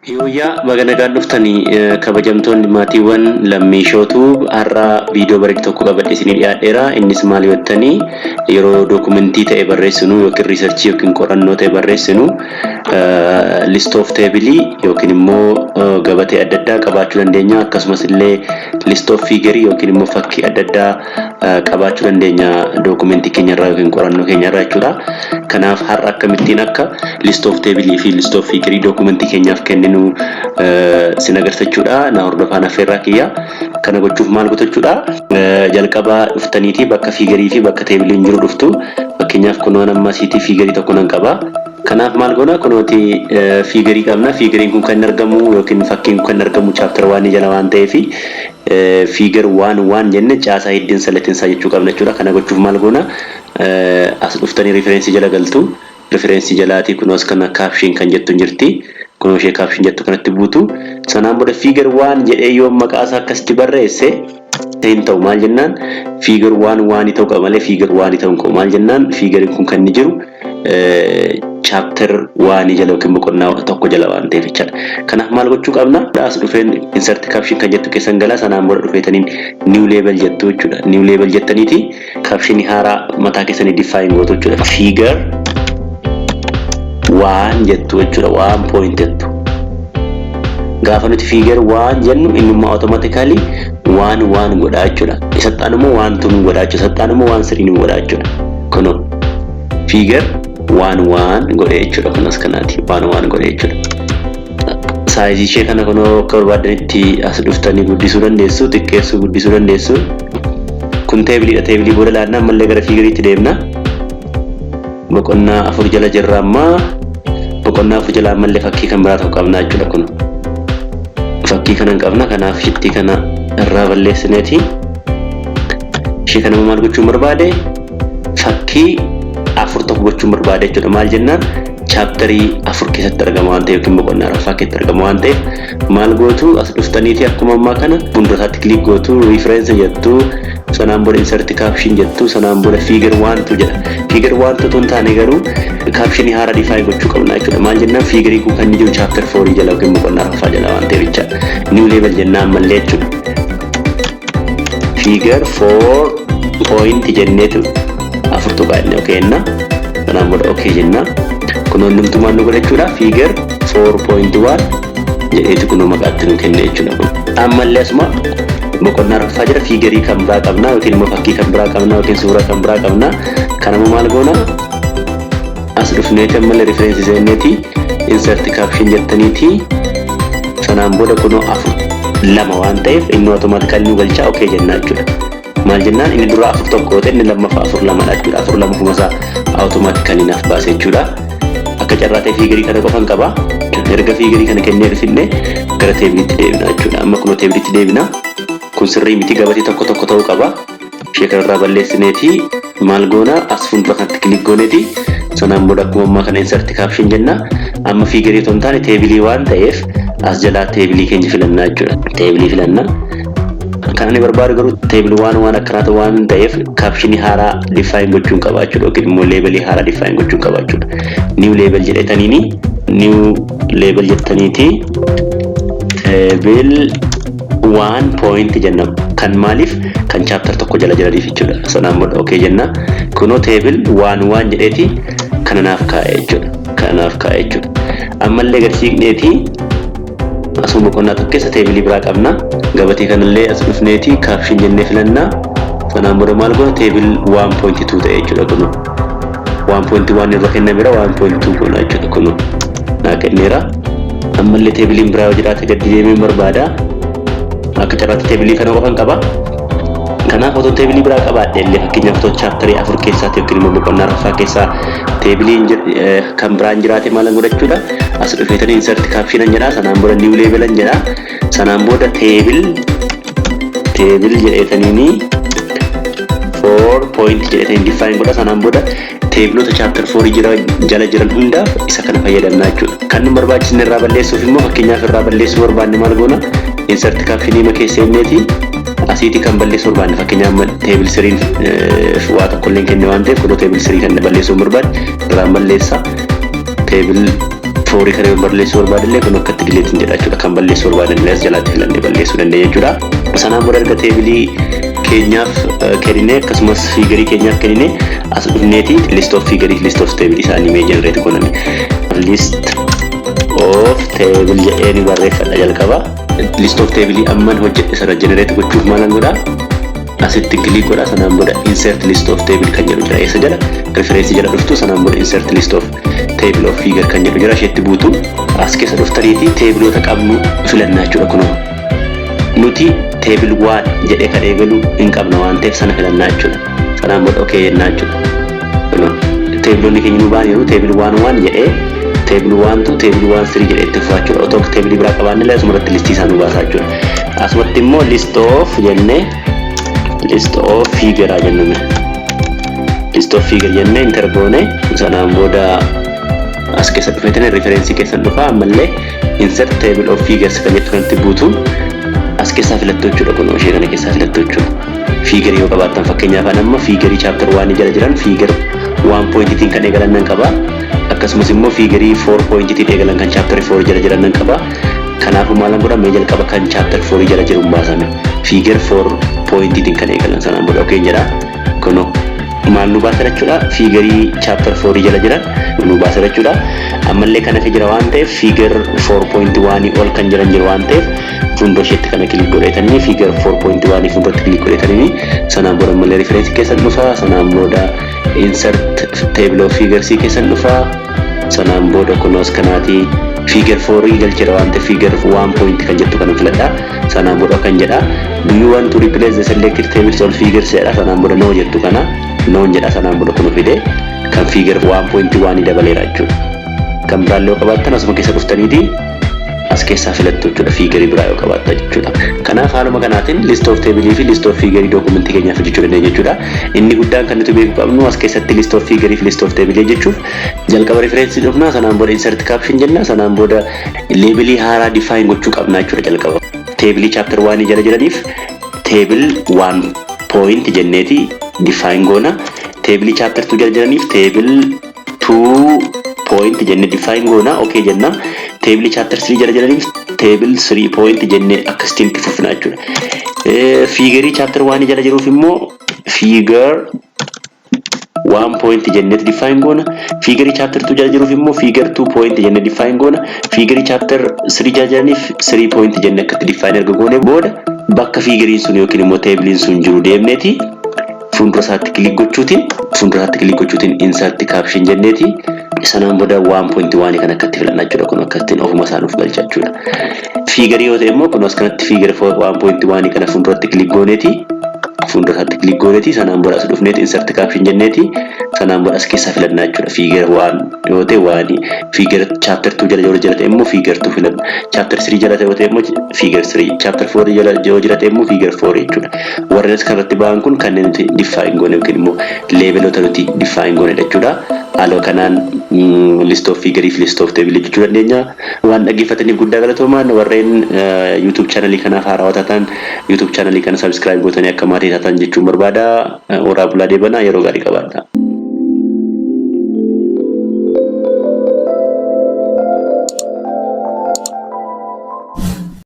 Hiyyoyyaa, baga nagaan dhuftanii kabajamtoonni maatiiwwan lammii shootuu. Har'a viidiyoo bareedu tokko qabadhe isinii dhiyaadheera. Innis maal jettanii, yeroo dookumentii ta'e barreessinu yookiin research yookiin qorannoo ta'e barreessinu, list of table yookiin immoo gabatee adda addaa qabaachuu dandeenya. Akkasumas illee list of figure yookiin immoo fakkii adda addaa qabaachuu dandeenya dookumentii keenyarraa yookiin qorannoo keenyarraa jechuudha. Kanaaf har'a akkamittiin akka list of table fi list of figure dookumentii keenyaaf kenninu sin agarsiisachuudha. Na hordofaan affeerraa kiyya. Kana gochuuf maal gochuudha? Jalqaba dhuftaniiti bakka figure fi bakka teebiliin jiru dhuftu. Fakkeenyaaf, kunoon amma asiitii figure tokko nan qaba. Kanaaf maal goona? Kunooti figure qabna. Figureiin kun kan argamu yookiin fakkiin kun kan argamu chapter one jala waan ta'eef, figure one one jenne caasaa hiddiinsa latinsaa jechuu qabna jechuudha. Kana gochuuf maal goona? As dhuftanii reference jala galtu. Reference jalaatii kunoos kana caption kan jettu jirti. Kunoo ishee caption jettu kanatti buutu. Sanaan booda figure one jedhee yoo maqaa isaa akkasitti barreesse hin ta'u. Maal jennaan, figure one one ta'uu qaba malee figure one ta'uu hin qabu. Maal jennaan, figureiin kun kan inni jiru chapter one jala yookiin boqonnaa tokko jala waan ta'eef jechaadha. Kanaaf maal gochuu qabna? As dhufeen insert caption kan jettu keessan galaa. Sanaan booda dhufeetaniin new label jettu jechuudha. New label jettaniiti caption haaraa mataa keessanii define gootu jechuudha. Figure one jettu jechuudha. One point jettu. Gaafa nuti figure one jennu, inni immoo automatically one one godhaa jechuudha. Isattaan immoo one two nu godhaa jechuudha. Isattaan immoo one three nu godhaa jechuudha. Kunoo figure one one godhee jechuudha. Kunis kanaati one one godhee jechuudha. Size ishee kana kunoo akka barbaadanitti as dhuftanii guddisuu dandeessu, xiqqeessuu, guddisuu dandeessu. Kun teebiliidha. Teebilii booda laannaa ammallee gara figureiitti deemna. Boqonnaa 4 jala jirra ammaa. Boqonnaa 4 jala ammallee fakkii kan biraa tokko qabna jechuudha. Kun fakkii kana hin qabna. Kanaaf shittii kana irraa balleessineeti. Ishee kana maal gochuun barbaade? Fakkii afur tokko gochuun barbaade jechuudha. Maal jennaan, chapter 4 keessatti argama waan ta'eef yookiin boqonnaa arfaffaa keessatti argama waan ta'eef, maal gootu? As dhuftaniiti akkuma ammaa kana fuuldura isaatti click gootu, reference jettu, sanaan booda insert caption jettu, sanaan booda figure one two jedha. Figure one two tun taane garuu caption haaraa define gochuu qabna jechuudha. Maal jennaan, figure kun kan inni jiru chapter 4 jala yookiin boqonnaa arfaffaa jala waan ta'eef jecha. New label jennaan ammallee jechuudha. Figure 4 point jenneetu afur tuqaa jennee okay jenna. Sanaan booda okay jenna. Kunoo hundumtumaan nu godha jechuudha. Figure 4.1 jedheetu kunoo maqaatti nu kenne jechuudha kun. Ammallee asuma boqonnaa arfaffaa jira figure kan biraa qabna yookiin immoo fakkii kan biraa qabna yookiin suuraa kan biraa qabna. Kanammoo maal goona? As dhufneeti ammallee reference seenneeti insert caption jettaniiti, sanaan booda kunoo afur lama waan ta'eef inni automatically nu galchaa, okay jennaa jechuudha. Maal jennaan, inni dura afur tokko ta'e, inni lammaffaa afur lamadha jechuudha. Afur lama ofuma automatically naaf baase jechuudha. Akka carraa ta'e figure kana qofan qaba. Erga figure kana kennee dhufinne gara teebiliitti deebina jechuudha. Amma kunoo teebiliitti deebina. Kun sirrii miti, gabatee tokko tokko ta'uu qaba. Ishee kanarraa balleessineeti maal goona? As fuuldura kanatti click gooneeti, sanaan booda akkuma ammaa kana insert caption jenna. Amma figure otoo hin taane teebilii waan ta'eef, as jalaa teebilii keenya filannaa jechuudha. Teebilii filannaa. Kan ani barbaadu garuu table one waan akkanaatu waan ta'eef, caption haaraa define gochuun qaba jechuudha yookiin immoo label haaraa define gochuun qaba jechuudha. New label jedhetaniini, new label jettaniiti, table one point jenna. Kan maaliif? Kan chapter tokko jala jiraniif jechuudha. Sanaan booda okay jenna. Kunoo table one one jedheeti kana naaf kaa'e jechuudha. Kana naaf kaa'e jechuudha. Ammallee gad siiqneeti asuma boqonnaa tokko keessa teebilii biraa qabna. Gabatee kanallee as dhufneeti caption jennee filannaa. Sanaan booda maal goona? Table 1.2 ta'e jechuudha kunoo. 1.1 irra kennameera, 1.2 goona jechuudha, kunoo. Naa kenneera. Ammallee teebiliin biraa yoo jiraate gadi deemee barbaada. Akka carraatti teebilii kana qofan qaba. Kanaaf otoo teebilii biraa qabaadhe illee, fakkeenyaaf otoo chapter 4 keessaatti yookiin immoo boqonnaa arfaffaa keessaa teebiliin kan biraan jiraate, maal godhachuudha? As dhufeetanii insert caption jedha. Sanaan booda new label jedha. Sanaan booda table table jedheetaniini 4 point jedheetanii define godha. Sanaan booda teebiloota chapter 4 jira jala jiran hundaaf isa kana fayyadamna jechuudha. Kan nu barbaachisne irraa balleessuuf immoo, fakkeenyaaf irraa balleessuu barbaanne, maal goona? Insert caption keessa seenneeti asiitii kan balleessuu barbaanne, fakkeenyaaf table threen waa tokko illee kenne waan ta'eef, kunoo table three kan balleessuu barbaanne irraan balleessa. Table Fourii kana yoo balleessuu barbaadillee kun akkatti deleteiin jedha jechuudha. Kan balleessuu barbaadan as jalaatti filannee balleessuu dandeenya jechuudha. Sanaan booda erga tableii keenyaaf kennine, akkasumas figureii keenyaaf kennine, as dhufneeti list of figureii, list of tableii isaanii mee generate gooname. List of table jedhee ni barreeffadha jalqaba. List of tableii amman hojjedhe sana generate gochuuf maalan godhaa? Asitti click godha. Sanaan booda insert list of table kan jedhu jira. Eessa jala? Reference jala dhuftu. Sanaan booda insert list of table of figure kan jedhu jira. Isheetti buutu. As keessa dhuftaniiti tableoota qabnu filannaa jechuudha. Kunoo nuti table one jedhee kan eegalu hin qabna waan ta'eef sana filannaa jechuudha. Sanaan booda okay jennaa jechuudha. Kunoo tableoonni keenya nu ba'aniiru. Table one one jedhee, table one two, table one three jedhee itti fufaa jechuudha. Otoo tableii biraa qabaanne illee asumarratti listii isaa nu baasaa jechuudha. Asumatti immoo list of jennee, list of figure jennume. List of figure jennee enter goone. Sanaan booda as keessa dhufeetin referenceii keessan dhufa. Ammallee insert table of figures kan jettu kanatti buutu. As keessaa filattu jechuudha. Kun ishee kana keessaa filattu jechuudha. Figureii yoo qabaattan, fakkeenyaaf an amma figureii chapter one jala jiran figure one pointiitiin kan eegalan nan qaba. Akkasumas immoo figureii four pointiitiin eegalan kan chapter four jala jiran nan qaba. Kanaafuu maalan godha? Mee jalqaba kan chapter four jala jiru baasame, figure four pointiitiin kan eegalan. Sanaan booda okay jedha. Kunoo maal nu baasa jechuudha? Figureii chapter fourii jala jiran nu baasa jechuudha. Ammallee kan hafe jira waan ta'eef, figure 4.1 ol kan jiran jiru waan ta'eef, fuuldura isheetti kana click godhatanii, figure 4.1 fuulduratti click godhatanii, sanaan booda ammallee referenceii keessan dhufa. Sanaan booda insert table of figures keessan dhufa. Sanaan booda kunuus kanaati figure 4 galcheera waan ta'eef, figure 1 point kan jettu kana filadha. Sanaan booda kan jedha, "Do you want to replace the selected tables or figures?" jedha. Sanaan booda no jettu kana noon jedha. Sanaan booda kun fide kan figure 1.1 dabaleera jechuudha. Kan biraallee yoo qabaattan asuma keessa dhuftaniiti as keessaa filattu jechuudha, figureii biraa yoo qabaattan jechuudha. Kanaaf haaluma kanaatiin list of table fi list of figureii documentii keenyaaf hojjechuu dandeenya jechuudha. Inni guddaan kan nuti beekuu qabnu, as keessatti list of figureii fi list of table jechuuf jalqaba referenceii dhufna, sanaan booda insert caption jenna, sanaan booda labelii haaraa define gochuu qabna jechuudha jalqaba. Tableii chapter 1 jala jiraniif table 1 point jenneeti define goona. Tableii chapter 2 jala jiraniif table 2 point jennee define goona, okay jenna. Tableii chapter 3 jala jiraniif table 3 point jennee akkasitiin itti fufna jechuudha. Figureii chapter 1 jala jiruuf immoo figure 1 point jenneeti define goona. Figureii chapter 2 jala jiruuf immoo figure 2 point jennee define goona. Figureii chapter 3 jala jiraniif 3 point jennee akkatti define erga goone booda, bakka figureiin sun yookiin immoo tableiin sun jiru deemneeti fuuldura isaatti click gochuutiin insert caption jenneeti, sanaan booda 1.1 kan akkatti filannaa jechuudha. Kun akkattiin ofuma isaa nuuf galcha jechuudha. Figureii yoo ta'e immoo kun as kanatti figure 1.1 kana fuuldura isaatti click gooneeti, sanaan booda as dhufneeti insert caption jenneeti, sanaan booda as keessaa filannaa jechuudha. Figure one yoo ta'e one, figure chapter 2 jala yoo jira ta'e immoo figure 2 filanna, chapter 3 jala yoo ta'e immoo figure 3, chapter 4 jala yoo jira ta'e immoo figure 4 jechuudha. Warreen as kanarratti ba'an kun kanneen nuti define goone yookiin immoo labeloota nuti define goone jechuudha. Haala kanaan list of figure fi list of table jechuu dandeenya. Waan dhaggeeffataniif guddaa galatoomaan. Warreen YouTube channelii kanaaf haarawaa taatan, YouTube channelii kana subscribe gootanii akka maatii taatan jechuun barbaada. Horaa bulaa deebanaa, yeroo gaarii qabaadha.